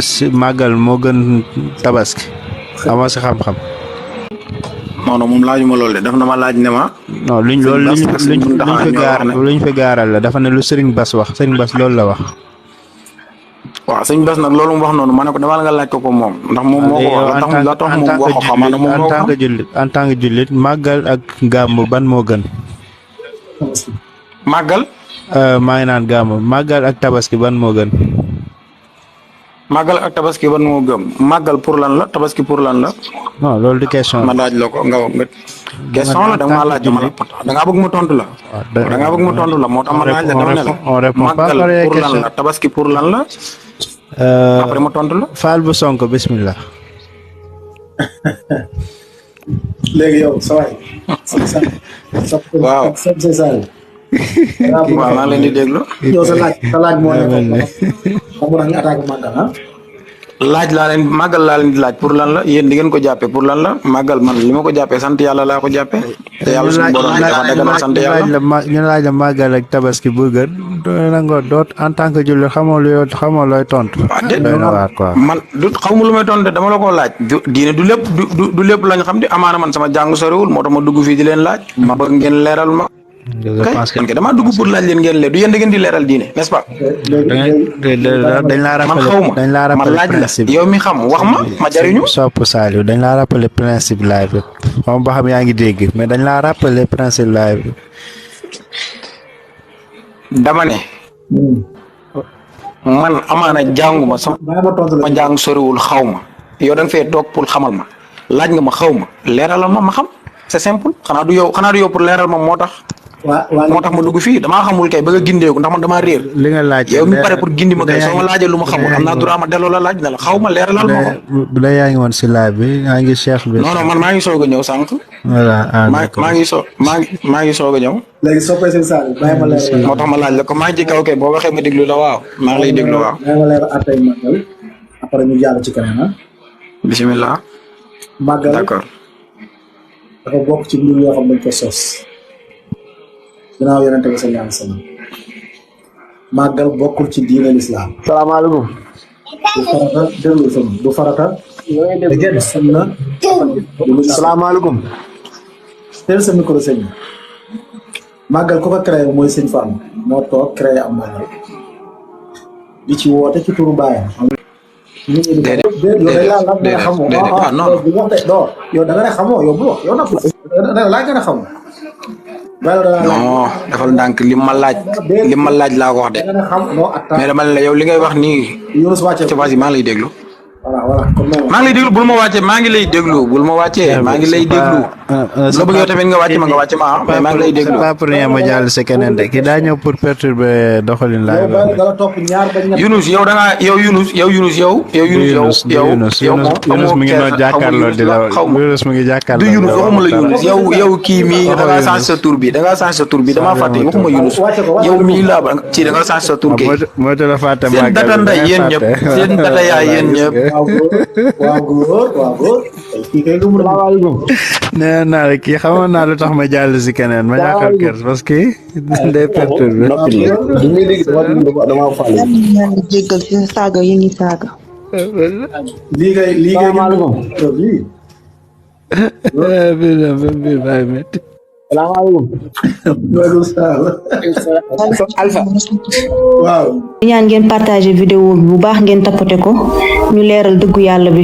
si màggal moo gën tabaski amoo si xam-xam. non non moom laajuma loolu de daf na ma laaj ne ma. non luñ fi gaaral la dafa ne lu Serigne Bass wax Serigne Bass loolu la wax. waaw sëñ Bass nag loolu mu wax noonu ma ne ko demal nga laaj ko moom ndax moom moo ko wax la tax moom wax ko xam ne moom moo ko en tant que jullit màggal ak gàmmu ban moo gën. màggal. maa ngi naan gàmmu màggal ak tabaski ban moo gën. màggal ak tabaski ban moo gëm màggal pour lan la tabaski pour lan la. non loolu du question. ma laaj la ko nga question la da nga maa laaj dama la da ngaa bëgg mu tontu la. da ngaa bëgg mu tontu la moo tax ma laaj la dama ne la. màggal pour lan la tabaski pour lan la. après ma tontu la. Fall bu Sonko bismillah. léegi yow sa waay. waaw. waaw maa ngi leen di déglu. yow sa laaj moo nekkoon xam nga attaque màggal ah. laaj laa leen màggal laa leen di laaj pour lan la yéen di ngeen ko jàppee pour lan la màggal man li ma ko jàppee sant yàlla laa ko jàppee. te yàlla suñu borom dafa daganal sant yàlla. ñu laaj la màggal ak tabaski bu gën nangoo doot en tant que jullit xamoo looy tontu. man du xaw ma lu may tontu dama la ko laaj. diine du lépp du lépp lañ xam di amaana man sama jàng soriwul moo tax ma dugg fii di leen laaj. ma bëgg ngeen leeral ma. kay damaa dugg pour laaj leen ngeen leer du yéen da ngeen di leeral diine n'est-ce pas. dañ laa rappelé man laaj la yow mi xam wax ma jariñu. sopp Saliou dañ laa rappelé principe live bi xam ba xam yaa ngi dégg mais dañ laa rappelé principe live bi. dama ne. man amaana jànguma sama jàng soriwul xaw ma yow da nga fee toog pour xamal ma laaj nga ma xaw ma leeralal ma xam c'est simple xanaa du yow pour leeral ma moo tax. moo tax ma dugg fii damaa xamul kay bëgg a gindeeku ndax man damaa réer. li nga laaj yow mi pare pour gindi ma kay soo ma laajee lu ma xamul am naa droit ma delloo la laaj ne la xaw ma leeralal ma ko. bu dee yaa ngi woon si live bi yaa ngi Cheikh bi. non man maa ngi soog a ñëw sànq. voilà maa ngi soog a ñëw. léegi soppay seen saal bàyyi ma leer. moo tax ma laaj la ko maa ngi ci kaw kay boo waxee ma déglu la waaw maa ngi lay déglu waaw. bàyyi ma leer attay màggal après ñu jàll ci keneen ah. bisimilah. màggal d'accord. dafa bokk ci mbir yoo xam dañ ko sos ginnaaw yonente bi sallallahu alayhi wa sallam màggal bokkul ci diine l'islam. salaamaaleykum. du farata déglu sama du farata. dégg sunna. salaamaaleykum. teel sa micro sëñ bi màggal ku ko créé mooy sëñ Fall moo toog créé am màggal di ci woote ci turu baayam. yow da nga ne xamoo yow bu wax yow nag laa gën a xamoo. non defal ndànk li ma laaj laa ko wax de mais dama ne la yow li ngay wax nii. c'est vas-y maa ngi lay déglu. maa ngi lay déglu bul ma wàccee maa ngi lay déglu bul ma wàccee maa ngi lay déglu. nga bëgg yow tamit nga wàcce ma mais maa ngi lay déglu. pas pour rien ma jàll si keneen de ki daa ñëw pour perturber doxalin laay Yunus yow da ngaa Yunus mi ngi doon jàkkaarloo di la Yunus mi ngi jàkkaarloo. du Yunus waxuma la Yunus yow kii mii da ngaa changé sa tur bi damaa fàtte waxuma Yunus yow mii laa ba ci da nga changé sa tur gi. moo tax la fàtte seen data nday yéen ñëpp seen data yaay yéen ñëpp. waaw góor. nee naa la kii xamoon naa lu tax ma jàll si keneen ma ñàkkal kers parce que day perturbé. jéggal ci saaga yi ngi saaga. lii kay Alpha. waaw. ñaan ngeen partager vidéo bi bu baax ngeen tapoter ko ñu leeral dëggu yàlla bi.